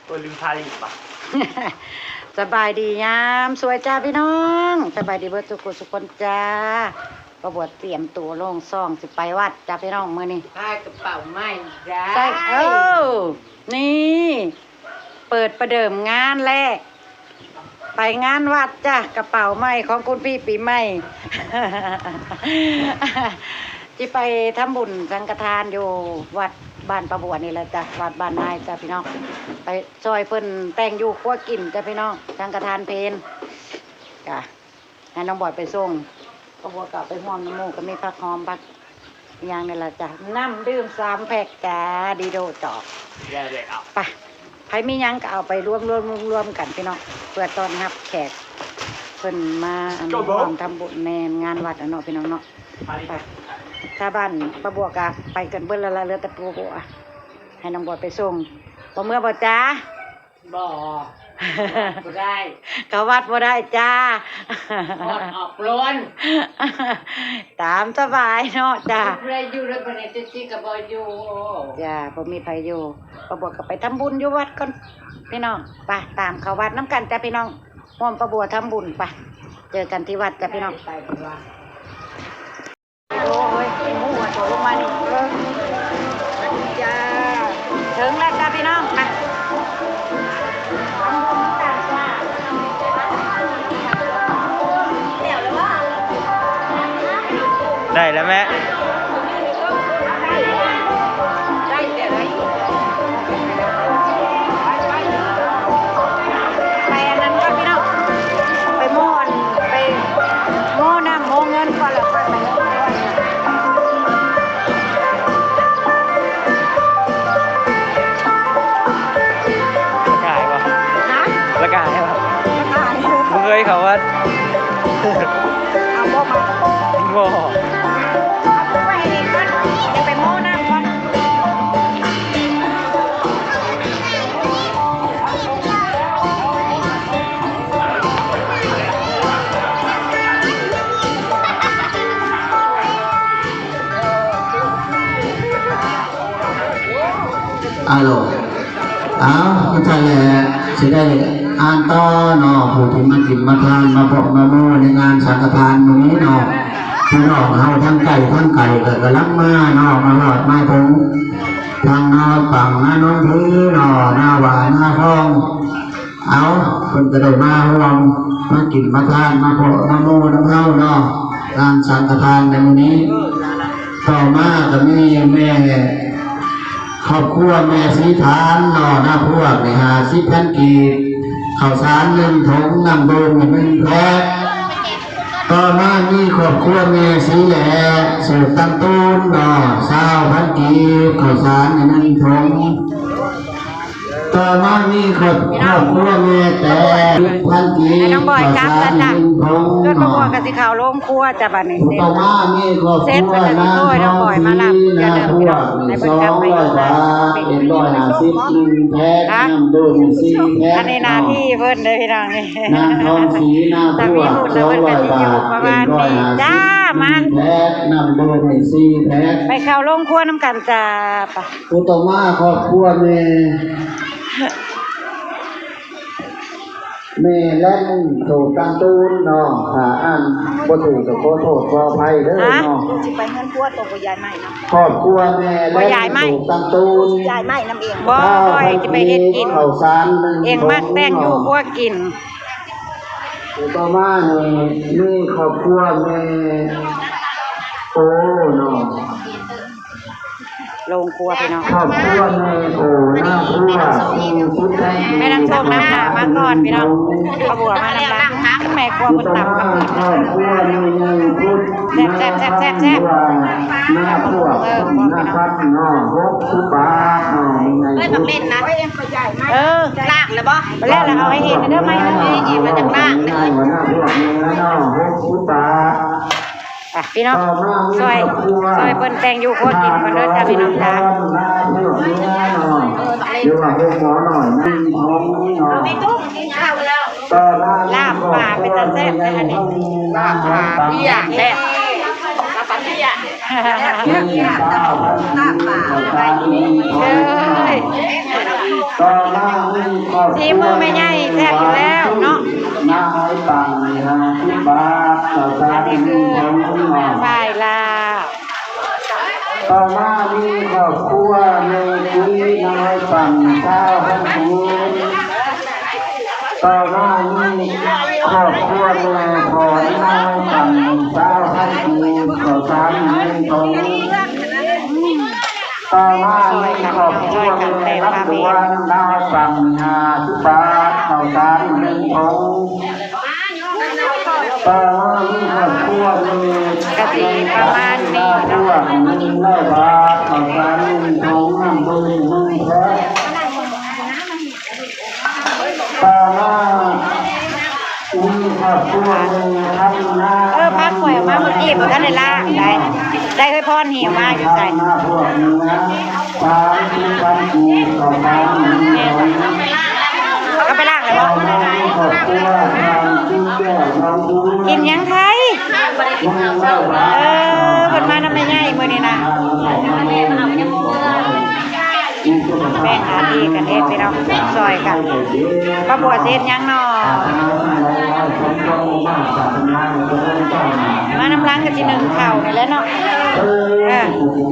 ໂອ້ຍ ລືມຖ່າຍຮູບປະ. ສະບາຍດີຍາມສວຍຈ້າພີ່ນ້ອງ, ສະບາຍດີເບິດທຸກຄົນທຸກຄົນຈ້າ. ປ້າບົວຕຽມຕົວລົງຊ່ອງ ຊິໄປວັດຈ້າພີ່ນ້ອງມື້ນີ້. ພາກະເປົາໃໝ່ຈ້າ. ໃສ່ ເອີ ນີ້ ເປີດປະເດີມງານແລ້ວ ໄປງານວັດຈ້າ, ກະເປົາໃໝ່ຂອງຄຸນພີ່ປີໃໝ່. ຊິໄປທຳບຸນສັງຄະທານຢູ່ວັດບ້ານປ້າບົວນີ້ແຫຼະຈ້າ, ວັດບ້ານນາຍຈ້າພີ່ນ້ອງ, ໄປຊ່ອຍເພິ່ນແຕ່ງຢູ່ຄົວກິນຈ້າພີ່ນ້ອງ, ສັງຄະທານເພນ. ກະໃຫ້ນ້ອງບອຍໄປສົ່ງ, ປ້າບົວກະໄປຮ່ວມນຳໝູ່, ກະມີຜັກຫອມ ຜັກ ອີຫຍັງນີ້ລະຈ້າ, ນ້ຳດື່ມສາມແພັກຈ້າ, ດີໂດຈອກ. ໄປ ໃຜມີຫຍັງກໍເອົາໄປລວມໆ ລວມໆ ກັນພີ່ນ້ອງ, ເພື່ອຕ້ອນຮັບແຂກເພິ່ນມາ ອັນ ຮ່ວມທຳບຸນ ແມ່ນ ງານວັດຫັ້ນເນາະພີ່ນ້ອງເນາະ. ໄປ ຊາວບ້ານປ້າບົວກໍໄປກັນເບິດແລ້ວລະ, ເຫຼືອແຕ່ປ້າບົວ ໃຫ້ນ້ອງບອຍໄປສົ່ງ. ບໍ່ເມືອບໍ່ຈ້າ? ບໍ່ ບໍ່ໄດ້ ເຂົ້າວັດບໍ່ໄດ້ຈ້າ, ອອດອອກໂລນ ຕາມສະບາຍເນາະຈ້າ. ຜູ້ໃດຢູ່ແລ້ວບັດນີ້ ແຕ່ຊິກໍບໍ່ຢູ່ ຈ້າ, ບໍ່ມີໃຜຢູ່. ປ້າບົວກໍໄປທຳບຸນຢູ່ວັດກ່ອນພີ່ນ້ອງ. ໄປ ຕາມເຂົ້າວັດນຳກັນຈ້າພີ່ນ້ອງ, ຮ່ວມປ້າບົວທຳບຸນ. ໄປ ເຈີກັນທີ່ວັດຈ້າພີ່ນ້ອງ. ໂອ້ຍ ໝູ່ຕົກລົງມານີ້ ເອີ ອັນນີ້ຈ້າ, ເຖິງແລ້ວຈ້າພີ່ນ້ອງ. ມາ ໄດ້ແລ້ວແມ່. ໄປອັນນັ້ນກ່ອນພີ່ນ້ອງ, ໄປໝໍ້ ໄປໝໍ້ນ້ຳໝໍ້ເງິນກ່ອນ ແລ້ວຄ່ອຍໄປ. ລະກາຍບໍ່? ຮະ? ລະກາຍບໍ່? ລະກາຍ. ບໍ່ເຄີຍເຂົ້າວັດ. ເອົາບໍ່ມາ? ບໍ່. ເອົາໄວ້ໃຫ້ເຫັນກ່ອນ, ຈະໄປໝໍ້ນ້ຳກ່ອນ. ອາໂລ ອ້າວ ຄືຊັ້ນແຫຼະ ຊິໄດ້ອ່ານຕໍ່ເນາະ, ຜູ້ທີ່ມາກິນມາທານ ມາພົບມາໂມ້ໃນງານສັງຄະທານມື້ນີ້ເນາະ, ພີ່ນ້ອງເຮົາທັງໃກ້ທັງໄກກໍກຳລັງມາເນາະ, ມາຮອດມາເຖິງທາງນາປັງ ນາໜອງຜືເນາະ, ນາຫວາຍ ນາທອງ. ເອົາ ເພິ່ນກໍໄດ້ມາຮ່ວມ ມາກິນມາທານ ມາພໍ້ມາໂມ້ນຳເຮົາເນາະ, ງານສັງຄະທານໃນມື້ນີ້. ຕໍ່ມາກໍມີແມ່ ຄອບຄົວແມ່ສີຖານເນາະ, ນາພວກນີ້ ຫ້າສິບພັນກີບ, ເຂົ້າສານໜຶ່ງຖົງ, ນ້ຳດື່ມໜຶ່ງແພັກ. ຕໍ່ມາມີຄອບຄົວແມ່ສີແຫຼ ສູດຕຳຕູນເນາະ, ຊາວພັນກີບ, ເຂົ້າສານໜຶ່ງຖົງ. ຕໍ່ມາມີຄອບ ຄອບຄົວແມ່ແຕ ສິບພັນກີບ, ໃຫ້ນ້ອງບອຍກັບແລ້ວຈ້າ, ເຂົ້າສານໜຶ່ງຖົງເນາະ. ສ່ວນປ້າບົວກໍຊິເຂົ້າໂຮງຄົວຈ້າບັດນີ້. ຕໍ່ມາມີຄອບຄົວນາງທອງສີ ນາພວກນີ້ ສອງຮ້ອຍບາດ, ເອັມຮ້ອຍຫ້າສິບໜຶ່ງແພັກ, ນ້ຳດື່ມສີ່ແພັກເນາະ. ອັນນີ້ໜ້າທີ່ເພິ່ນເດີພີ່ນ້ອງ. ນາງທອງສີ ນາພວກ ສອງຮ້ອຍບາດ, ເອັມຮ້ອຍຫ້າສິບໜຶ່ງແພັກ, ນ້ຳດື່ມສີ່ແພັກ. ໄປເຂົ້າໂຮງຄົວນຳກັນຈ້າ. ຜູ້ຕໍ່ມາຄອບຄົວແມ່ ແມ່ແລນ ໂຕຕັງຕູນເນາະ, ຖ້າອ່ານບໍ່ຖືກກໍຂໍໂທດຂໍອະໄພເດີເນາະ. ລູກຊິໄປເຮືອນຜົວໂຕບໍ່ຢາຍໄມ້ນຳ. ຄອບຄົວແມ່ແລນ ໂຕຕັງຕູນ ຢາຍໄມ້ນຳເອງ. ບໍ່ ຂ້ອຍຊິໄປເຮັດກິນ ເຂົ້າສານໜຶ່ງ ເອງມັກແຕ່ງຢູ່ຄົວກິນ. ຕໍ່ມານີ້ມີຄອບຄົວແມ່ໂອເນາະ. ໂຮງຄົວພີ່ນ້ອງ. ຄອບຄົວແມ່ໂອນາຄົວ ແມ່ນາງໂຊກນຳໜ້າມາກ່ອນພີ່ນ້ອງ, ປ້າບົວມານຳຫຼັງ. ແມ່ຄົວເພິ່ນຕຳບັກຫຸ່ງ ຄອບຄົວແມ່ໃຫຍ່ພຸດ ແຊບໆໆໆ ນາພວກນາຄັນເນາະ, ຫົກສິບບາດເນາະ ແມ່ໃຫຍ່ພຸດ. ເອີ ບັກເຫຼັ້ນນະ ເອີ ລ້າງແລ້ວບໍ່? ແລ້ວ ແລ້ວເອົາໃຫ້ເຫັນເດີ ໄມ້ເດີ ໃຫ້ເຫັນວ່າຈະລ້າງເດີ. ຫົກສິບບາດ. ອ່ະ ພີ່ນ້ອງ ຊ່ວຍ ຊ່ວຍເພິ່ນແຕ່ງຢູ່ຄົວກິນກ່ອນເດີຈ້າ ພີ່ນ້ອງຈ້າ. ລາບປາເປັນຕາແຊບແທ້ອັນນີ້. ລາບປາເປັນຕາແຊບ ລາບປາເປັນຕາແຊບ. ມີຊາວພັນກີບ ເຂົ້າສານໜຶ່ງຖົງ. ຕໍ່ມາມີຄອບຄົວ ສີມືແມ່ໃຫຍ່ແຊບຢູ່ແລ້ວເນາະ. ນາງອ້ອຍປັ້ນ ຫ້າສິບບາດ ເຂົ້າສານໜຶ່ງຖົງ. ຝ່າຍລາວ. ຕໍ່ມາມີຄອບຄົວແມ່ກຸ້ຍ ນາງອ້ອຍປັ້ນ ຊາວພັນກີບ. ຕໍ່ມາມີຄອບຄົວແມ່ພອນ ນາງອ້ອຍປັ້ນ ຊາວພັນກີບ ເຂົ້າສານໜຶ່ງຖົງ. ຕໍ່ມາມີຄອບຄົວແມ່ລຳດວນ ນາງອ້ອຍປັ້ນ ຫ້າສິບບາດ ເຂົ້າສານໜຶ່ງຖົງ. ປະມານນີ້ເນາະ ກະຊິປະມານນີ້ເນາະ. ເອີ ຜັກຂ້ອຍເອົາມາມື້ກີ້ ບໍ່ທັນໄດ້ລ້າງໄດ໋. ໄດ້ເຮີ້ຍ ພອນ ຫິ້ວມາຢູ່ໃສ? ເອົາໄປລ້າງແລ້ວບໍ່? ກິນຫຍັງໄທ? ເອີ ເພິ່ນມານຳແມ່ໃຫຍ່ມື້ນີ້ນະ. ແບ່ງໜ້າທີ່ກັນເຮັດ ພີ່ນ້ອງ ຊ່ອຍກັນ. ປ້າບົວຊິເຮັດຫຍັງນໍ? ມານຳຫຼັງກະຊິໜຶ້ງເຂົ້ານີ້ແຫຼະເນາະ. ເອີ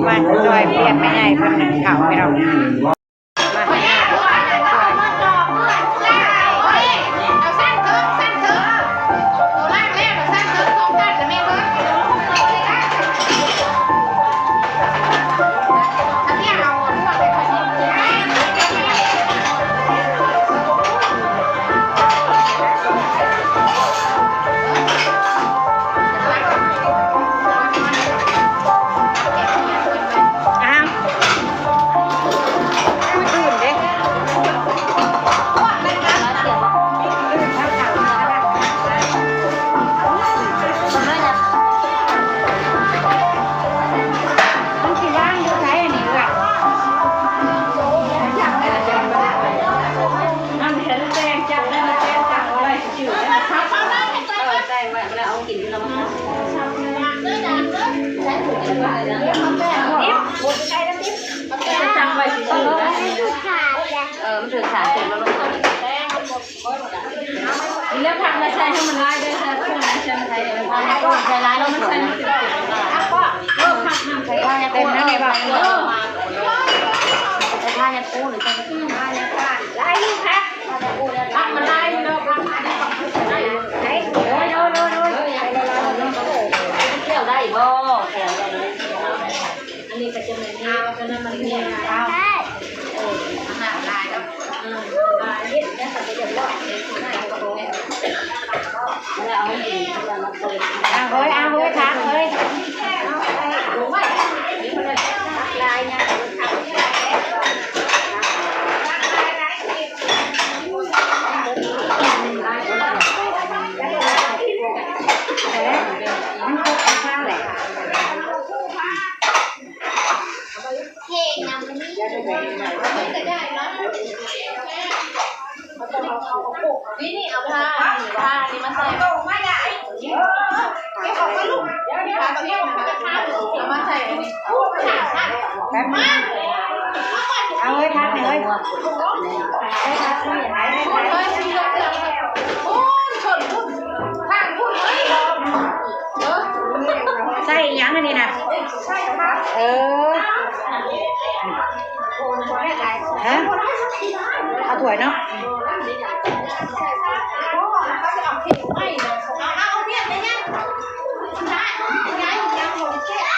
ມາຊ່ອຍປ່ຽນແມ່ໃຫຍ່ເພິ່ນໜຶ້ງເຂົ້າ ພີ່ນ້ອງ. ເອົາຊັ້ນເຖິງ ຊັ້ນເຖິງ ໂຕລ່າງແລ້ວ ຊັ້ນເຖິງ ສອງຊັ້ນ ແລ້ວແມ່ເບິ່ງ ອັນນີ້ເອົາ ອ້າວ ອື່ນເດ້ ມັນຊິວາງຢູ່ໃສອັນນີ້ເອື້ອຍ? ເອີ ມັນຖືກສານເຕັມແລ້ວລູກ. ນີ້ແຫຼະ ຜັກມາໃສ່ໃຫ້ມັນຫຼາຍເດີ ໃສ່ປູນໃສ່ມັນໄທ ໃສ່ຫຼາຍ ມັນໃສ່ມັນເຕັມ ເອີ ຜັກນຳ ໃສ່ຜ້າຍັດປູ ເອີ ໃສ່ຜ້າຍັດປູ ໃສ່ຜ້າຍັດ ຫຼາຍຢູ່ ຜັກ ຜັກມັນຫຼາຍຢູ່ດອກ ຜັກ ໂດຍ ໂດຍ ໂດຍ ໂດຍ ກ່ຽວໄດ້ບໍ່? ອັນນີ້ກະຈະແມ່ນນີ້ ເອົາ ໂຕນັ້ນມັນມີ ເອົາ ເອີ ອາຫານຫຼາຍເນາະ ເອີ ເຮັດແລ້ວກະຈະເດືອດຮ້ອນ ເອົາເຮີ້ຍ ເອົາເຮີ້ຍ ທັກເຮີ້ຍ ຫຼາຍນະ ມັນຄົບທຸກທາງແຫຼະ. ນີ້ ນີ້ ເອົາຜ້າ ຜ້ານີ້ມາໃສ່ ເອົາມາໃສ່ອັນນີ້ ເອົາເຮີ້ຍ ທັກເຮີ້ຍ ເຮີ້ຍ ທັກເຮີ້ຍ ໃສ່ອີ່ຫຍັງອັນນີ້ນະ? ເອີ ຮະ ເອົາຖ້ວຍເນາະ.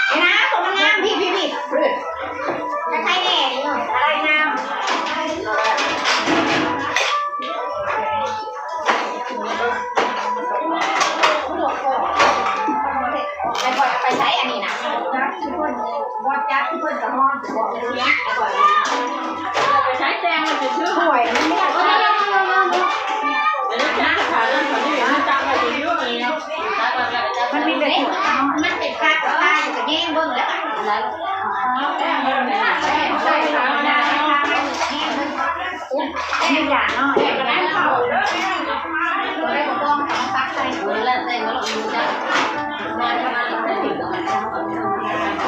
ເອີ ນະ ຕົວມັນງາມ ພີ້ ພີ້ ພີ້ ໃສ່ແດ່ ອະໄລງາມ. ແມ່ນບໍ່ໄປໃສອັນນີ້ນະ? ບໍ່ຈັກ ເພິ່ນກະຮ້ອນ ໄປໃສແຕ່ງມັນຊິຖືຖ້ວຍ ມັນມີ ມັນມີແຕ່ຖ້ວຍ ມັນເປັນກາກະຕ່າຍກະແຍງເບິ່ງແລ້ວ. ມີຢ່າງເນາະ ແລ້ວແຕ່ວ່າເຮົາ ເອີ ແລ້ວແຕ່ວ່າເຮົາ ເອີ ຈັກ ມາ ມາ ມາ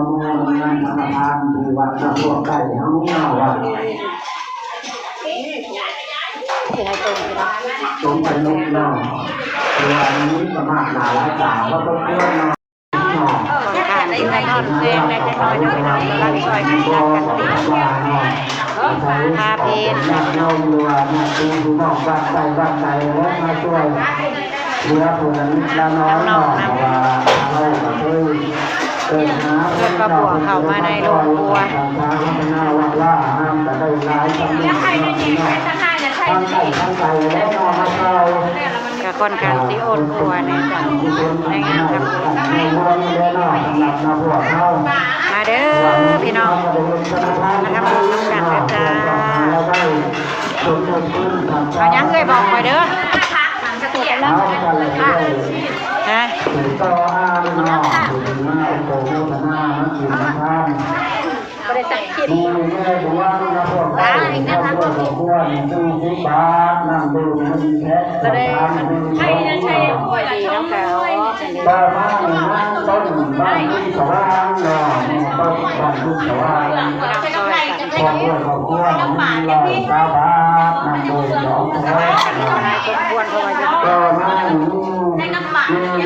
ະໂມທະນາທານທີ່ວັດນະພວກໃກ້ເຮົາເນາະ ວ່າ ຊິໃຫ້ຕົງເນາະ ຕົງໄປເນາະ ເພາະວ່າມັນມີສະມາດຫຼາຍຫຼາຍຕາພໍສົມຄວນເນາະ. ຂ້ອນຂ້າງຊິສະທ້ອນແສງແດ່ຈັກໜ້ອຍເດີພີ່ນ້ອງ ກຳລັງຊ່ອຍກັນຈັດກັນຕີ ພາເພນ ຍາດໂຍມ ຫຼືວ່າຍາດຕິພີ່ນ້ອງວັດໃດວັດໃດ ມາຊ່ວຍເຫຼືອຜູ້ລະນິດລະໜ້ອຍເນາະ ເພາະວ່າເຮົາກໍເຄີຍເອີ້ນຫາ ເພິ່ນກໍບວກເຂົ້າມາໃນໂຮງຄົວ ທາງສາທາລະນະວັດວາອາຮາມກໍໄດ້ຫຼາຍຊຳນີ້ເນາະ ທາງໃກ້ທາງໄກແລ້ວເນາະ ມາຊ່ວຍ ກໍຂ້ອນຂ້າງຊິອົນອົວແດ່ເຈົ້າ ໃນງານທຳບຸນ ມາເດີພີ່ນ້ອງ ມາທຳບຸນນຳກັນເດີຈ້າ ເອົາຫຍັງເອື້ອຍບອກຂ້ອຍເດີ ຮະ ບໍ່ໄດ້ຕັດຄລິບ ອ່າ ອີກແລ້ວ ສາມສິບ ບາດ ນ້ຳດື່ມໜຶ່ງແພັກ ສະແດງ ໃຫ້ ໃຫ້ ດີນຳເຂົາ ຕໍ່ມານີ້ນາງຕົ້ນ ບ້ານກຸນສະຫວ່າງເນາະ ແມ່ຕົ້ນ ບ້ານກຸນສະຫວ່າງ ຄອບຄົວ ຄອບຄົວ ໜຶ່ງຮ້ອຍຊາວບາດ ນ້ຳດື່ມສອງແພັກເນາະ ຕໍ່ມານີ້ ແມ່ນ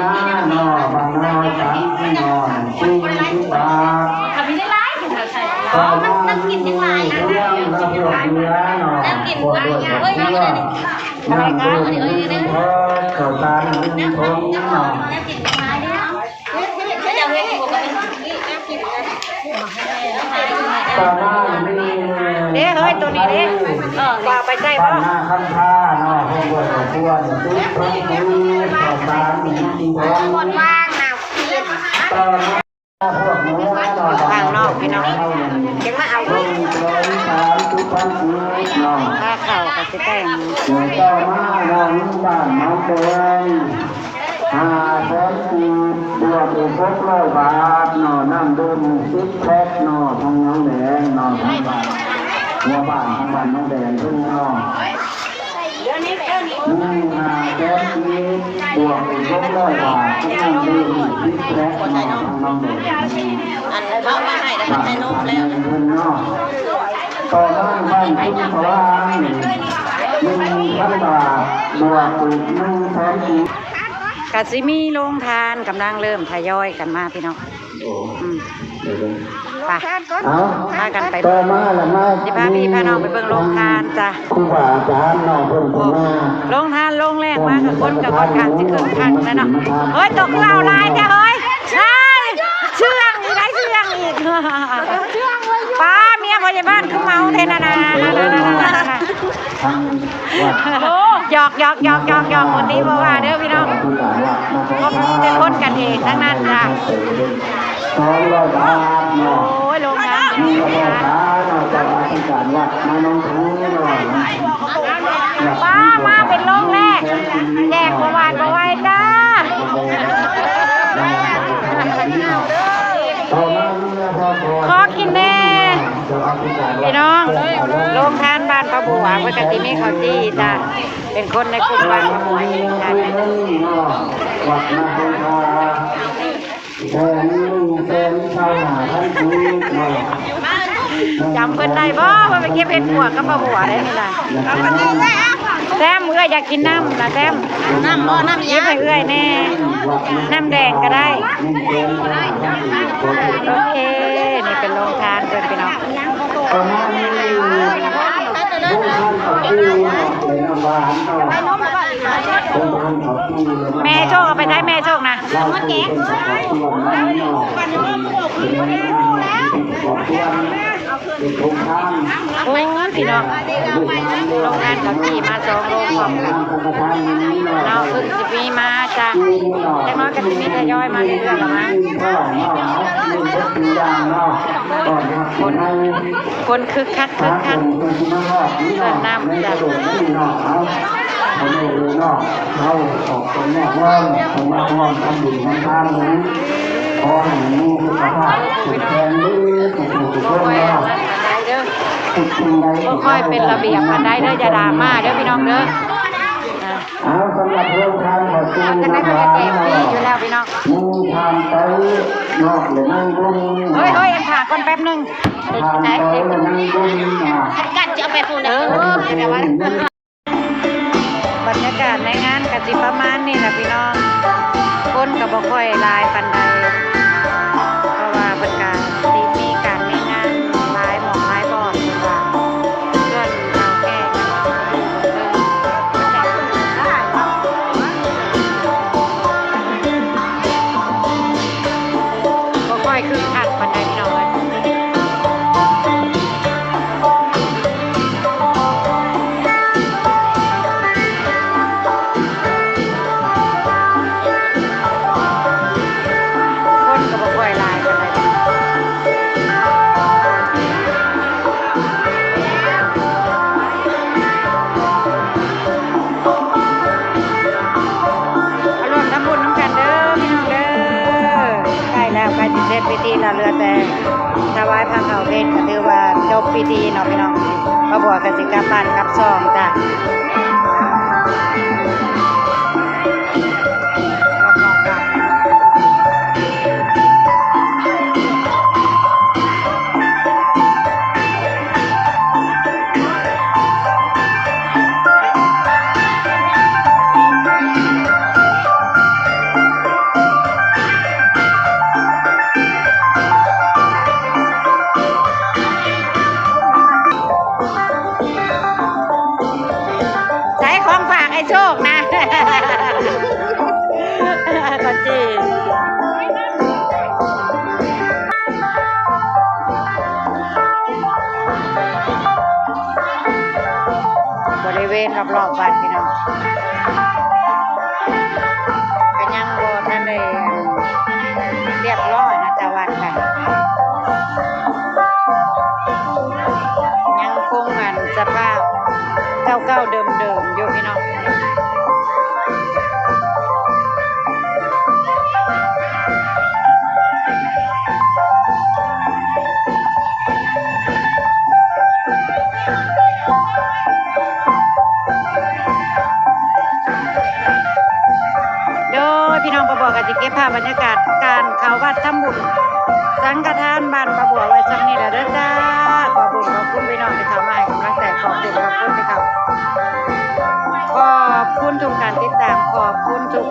າເນາະ ບ້ານນາສັງເນາະ ສີ່ສິບບາດ ປະມານນີ້ ເລື່ອງລະພວກເຫຼືອເນາະ ພວກເຫຼືອ ນ້ຳດື່ມໜຶ່ງແພັກ ເຂົ້າສານໜຶ່ງຖົງເນາະ ປະມານນີ້ ເດ້ເຮີ້ຍ ໂຕນີ້ເດ້ ເອີ ວ່າໄປໃຊ້ບໍ່ ບ້ານນາຄຳພາເນາະ ເພິ່ນບວດເຂົ້າຄວນ ຕິດເພິ່ນຄືເຂົ້າສານໜຶ່ງຖົງ ຄົນວ່າງນະ ປະມານ ພວກໜູເນາະ ຂ້າງນອກພີ່ນ້ອງ ເຈັງມາເອົາ ໜຶ່ງແສນສາມສິບພັນກີບເນາະ ຄ່າເຂົ້າກໍຊິແຕ່ງ ຕໍ່ມາເນາະ ບ້ານໜອງແດງ ຫ້າແສນກີບ ບວກອີກຫົກຮ້ອຍບາດເນາະ ນ້ຳດື່ມສິບແພັກເນາະ ທາງໜອງແດງເນາະ ທາງບ້ານ ຫົວບ້ານທາງບ້ານໜອງແດງເພິ່ນເນາະ ໜຶ່ງຫ້າແສນກີບ ບວກອີກຫົກຮ້ອຍບາດ ກຳລັງມີອີກສິບແພັກເນາະ ທາງນ້ອງເດ ອັນເຂົາມາໃຫ້ແລ້ວກໍໃຫ້ນົບແລ້ວ ເພິ່ນເນາະ ຕໍ່ມາບ້ານຄຸນສະຫວ່າງ ໜຶ່ງພັນບາດ ບວກອີກໜຶ່ງແສນກີບ ກະຊິມີໂຮງທານກຳລັງເລີ່ມທະຍອຍກັນມາພີ່ນ້ອງ. ໂອ້ ອືມ ເດີ ໄປ ເອົາ ພາກັນໄປ ຕໍ່ມາລະມາ ຊິພາພີ່ພານ້ອງໄປເບິ່ງໂຮງທານຈ້າ ຄູບາອາຈານເນາະ ເພິ່ນເພິ່ນມາ ໂຮງທານໂຮງແລກມາ ກະຄົນກະຂ້ອນຂ້າງຊິຄຶກຄັກແລ້ວເນາະ ເຮີ້ຍ ໂຕຄືເອົາຫຼາຍແທ້ເຮີ້ຍ ເຮີ້ຍ ເຊື່ອງອີກໄດ໋ ເຊື່ອງອີກ ປ້າ ເມຍພະຍາບານຄືເມົາແທ້ນະນະ ທາງ ໂອ້ ຢອກໆໆໆໆ ບໍ່ຕິບໍ່ວ່າເດີພີ່ນ້ອງ ເປັນຄົນກັນເອງທັງນັ້ນຈ້າ ສອງຮ້ອຍບາດເນາະ ໂອ້ຍ ໂຮງທານ ມີກະເຈົ້າຂາເນາະ ເຈົ້າອະທິການວັດມາໜອງຄູເນາະ ປ້າ ມາເປັນໂຮງແລກ ແຈກບໍ່ຫວາດບໍ່ໄຫວຈ້າ ຂໍກິນແດ່ ພີ່ນ້ອງ ໂຮງທານບ້ານປາບົວ ເພິ່ນກະຊິມີເຂົ້າຈີ່ຈ້າ ເປັນຄົນໃນກຸ່ມບ້ານປາບົວເອງຈ້າ ວັດນາຄົນທາ ແສນໜຶ່ງແສນຊາວຫ້າພັນກີບເນາະ ຈຳເພິ່ນໄດ້ບໍ່ ເພິ່ນໄປເກັບເຫັດປວກກັບປາບົວໄດ້ນີ້ນະ ແຊມ ເອື້ອຍຢາກກິນນ້ຳນະແຊມ ນ້ຳບໍ່ ນ້ຳຫຍັງ ເກັບໃຫ້ເອື້ອຍແດ່ ນ້ຳແດງກະໄດ້ ໂອເຄ ນີ້ເປັນໂຮງທານເພິ່ນພີ່ນ້ອງ ແມ່ໂຊກເອົາໄປໃສ ແມ່ໂຊກນະ ໂອ້ຍ ພີ່ນ້ອງ ໂຮງທານເຂົາຈີ່ມາສອງໂຮງພ້ອມກັນເນາະ ເພິ່ນຊິມີມາຈ້າ ຈັກໜ້ອຍກໍຊິມີທະຍອຍມາເລື້ອຍໆລະມັ້ງ ຄົນ ຄົນຄຶກຄັກ ຄຶກຄັກ ເອີ້ນນຳຈ້າ ເຮົາອອກໄປນອກເມືອງ ເພື່ອມາຮ່ວມທຳບຸນທຳທານ ຂໍໃຫ້ມີສຸຂະພາບເຂັ້ມແຂງເດີ ທຸກໆຄົນເນາະ ເດີ. ບໍ່ຄ່ອຍເປັນລະບຽບປານໃດເດີ ຢ່າດຣາມາເດີພີ່ນ້ອງເດີ. ເອົາ ສຳລັບໂຮງທານເຂົ້າສູ່ນ້ຳຫວານເນາະ ມີທານໄປເນາະ ແລະນາງບຸນ ເຮີ້ຍໆ ອັນຖ້າກ່ອນແປັບໜຶ່ງ ທານໄປແລະນາງບຸນເນາະ ກັນຈະເອົາໄປພຸ້ນເດີ. ບັນຍາກາດໃນງານກະຊິປະມານນີ້ລະພີ່ນ້ອງ ຄົນກະບໍ່ຄ່ອຍຫຼາຍປານໃດ ເພາະວ່າເພິ່ນກະຊິມີການມີງານຫຼາຍໝ່ອງຫຼາຍບ່ອນ ເພິ່ນວ່າ ເພື່ອນເຖົ້າແກ່ ບໍ່ຄ່ອຍຄຶກຄັກປານໃດພີ່ນ້ອງເອີຍ. ຄົນກະບໍ່ຄ່ອຍຫຼາຍປານໃດ. ມາຮ່ວມທຳບຸນນຳກັນເດີພີ່ນ້ອງເດີ. ໃກ້ແລ້ວ ໃກ້ຊິເສັດພິທີແລ້ວ ເຫຼືອແຕ່ຖວາຍພະເຂົ້າເພັດ ກະຖືວ່າຈົບພິທີເນາະພີ່ນ້ອງ. ປ້າບົວກະຊິກັບບ້ານກັບຊ່ອງຈ້າ. ໃສ່ຂອງຝາກໄອ້ໂຊກນະ ກະຈີ ບໍລິເວນລອບໆວັດພີ່ນ້ອງ ກະຍັງບໍ່ທັນໄດ້ລຽບລ້ອຍນະ ແຕ່ວັດກະຍັງຄົງອັນສະພາບເກົ່າໆເດີມໆຢູ່ພີ່ນ້ອງ. ໂດຍພີ່ນ້ອງ ປ້າບົວກະຊິເກັບພາບບັນຍາກາດການເຂົ້າວັດທຳບຸນສັງຄະທານບ້ານປ້າບົວໄວ້ຊ່ຳນີ້ແຫຼະເດີຈ້າ. ຂອບຄຸນຂອບຄຸນພີ່ນ້ອງທີ່ເຂົ້າມາໃຫ້ກຳລັງໃຈ ຂອບຄຸນຂອບຄຸນທີ່ເຂົ້າ ຂອບຄຸນທຸກການຕິດຕາມ ຂອບຄຸນທຸກ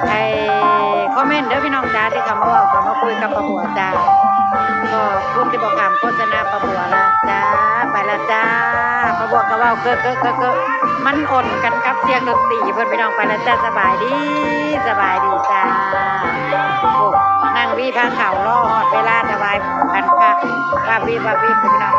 ໄອ້ຄອມເມັນເດີພີ່ນ້ອງຈ້າ ທີ່ເຂົ້າມາເວົ້າເຂົ້າມາຄຸຍກັບປ້າບົວຈ້າ. ຂອບຄຸນທີ່ບໍ່ຂ້າມໂຄສະນາປ້າບົວລະຈ້າ. ໄປລະຈ້າ ປ້າບົວກະເວົ້າເກີກໆໆ ມັນອົນກັນກັບສຽງດົນຕີເພິ່ນພີ່ນ້ອງ. ໄປລະຈ້າ ສະບາຍດີ ສະບາຍດີຈ້າ. ໂອ້ ນັ່ງວີພາເຂົ້າ ລໍຮອດເວລາຖວາຍພັນພະ ວາບວີບວາບວີບພີ່ນ້ອງ.